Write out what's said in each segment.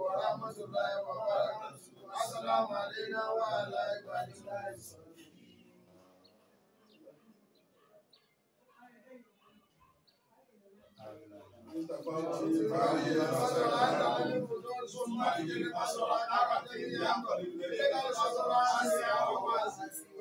ورحمة الله وبركاته السلام علينا وعلى عباد الله الصالحين.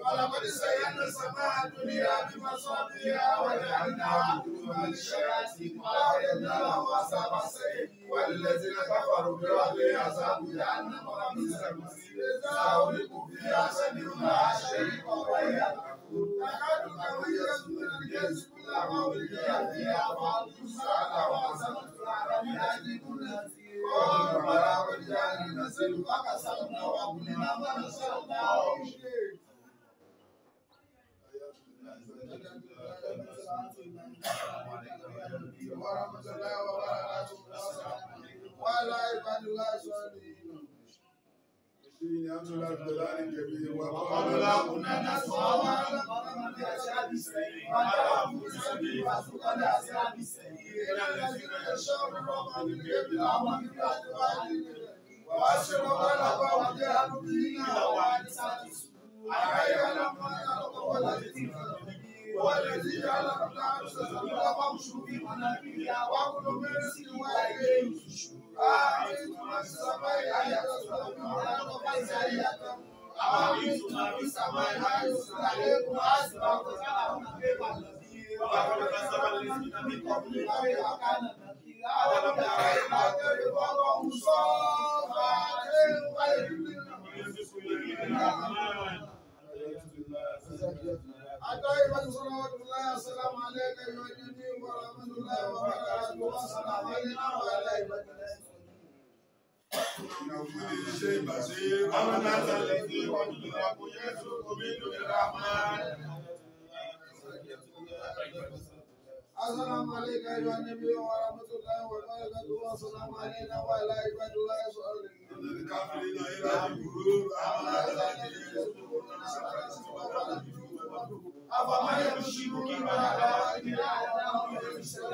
ولقد زينا السماء الدنيا بمصابيح وجعلناها رجوما للشياطين وأعتدنا لهم عذاب السعير والذين كفروا بربهم عذاب جهنم ولبئس المصير إذا ألقوا فيها سمعوا لها شهيقا وهي تفور تكاد تميز من الغيظ كلما ألقي فيها فوج سألهم خزنتها ألم يأتكم نذير قالوا بلى قد جاءنا نذير فكذبنا وقلنا ما نزل الله من شيء. ورحمة الله وبركاته وعلى عباد الله الصالحين. وقالوا لا كنا نسمع والذي جعل لكم الأرض ذلولا فامشوا في مناكبها وكلوا من رزقه وإليه النشور. أأمنتم من في السماء أن يخسف بكم الأرض فإذا هي تمور؟ أأمنتم من في السماء أن يرسل عليكم حاصبا فسيعلمون كيف نذير؟ ولقد كذب الذين من قبلهم فكيف كان نكير؟ أولم يروا إلى الطير فوقهم صافات ويقلبن. الطيبة صلوات الله والسلام عليك أيها النبي ورحمة الله وبركاته والسلام علينا وعلى عباد الله السلام عليك أيها النبي ورحمة الله وبركاته والسلام علينا وعلى عباد الله الصالحين. أفمن يمشي مكبا على وجهه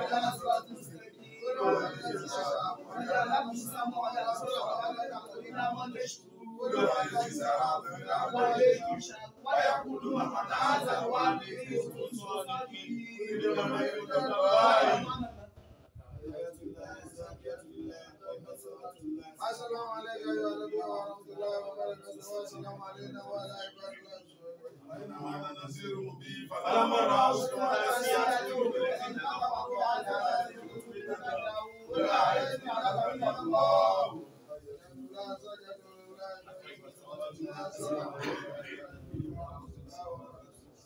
إلى صراط مستقيم ويقولون متى هذا الوعد إن كنتم صادقين. السلام عليك يا نبي ورحمة الله وبركاته والسلام علينا وعلى عباد الله الصالحين. فلما رأوا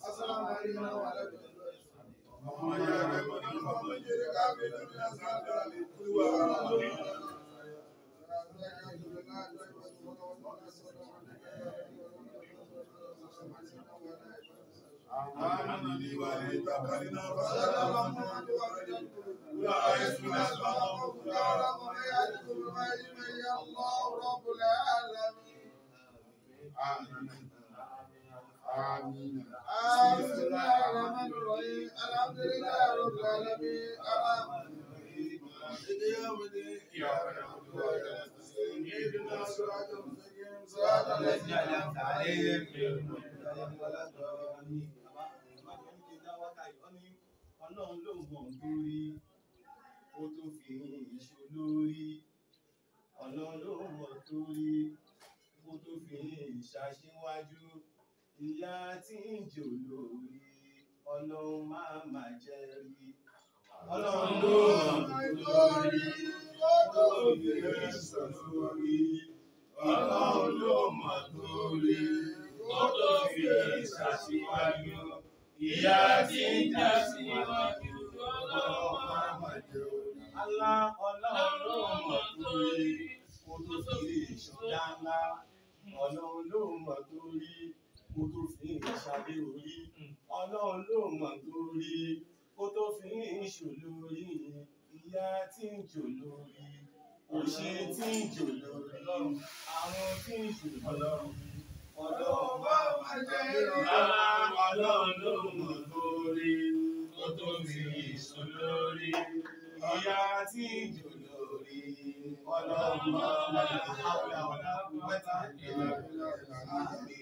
السلام علينا وعلى الله رب العالمين. آمين. بسم الله الرحمن الرحيم الحمد لله رب العالمين الرحمن الرحيم مالك يوم الدين إياك نعبد وإياك نستعين اهدنا الصراط المستقيم صراط الذين أنعمت عليهم غير المغضوب عليهم ولا الضالين. Ọlọ́run ló mọ̀ lórí ó tó fi ìṣó lórí. Ọlọ́run ló mọ̀ torí ó tó fi ìṣàṣíwájú. Ìyà tí ń jò lórí Ọlọ́run máa má jẹ́ rí. Ọlọ́run ló mọ̀ lórí ó tó fi ìṣó lórí. Ọlọ́run ló mọ̀ torí ó tó fi ìṣàṣíwájú. Ìyà tí ń jà síwájú Ọlọ́run máa má jẹ́ orí. Alá Ọlọ́run ló mọ̀ torí kó tó fi ìṣọ̀dá ńlá. Ọlọ́run ló mọ̀ torí kó tó fi ìṣàdé orí. Ọlọ́run ló mọ̀ torí kó tó fi ìṣò lórí. Ìyà tí ń jò lórí, òṣì tí ń jò lórí, àrùn tí ń jò lórí. Ọlọ́run máa má jẹ́ orí. Ọlọ́run ló mọ̀ torí kó tó fi ìṣò lórí. Ìyà tí ń jò lórí, Ọlọ́run الله، ولا حول ولا قوة إلا بالله.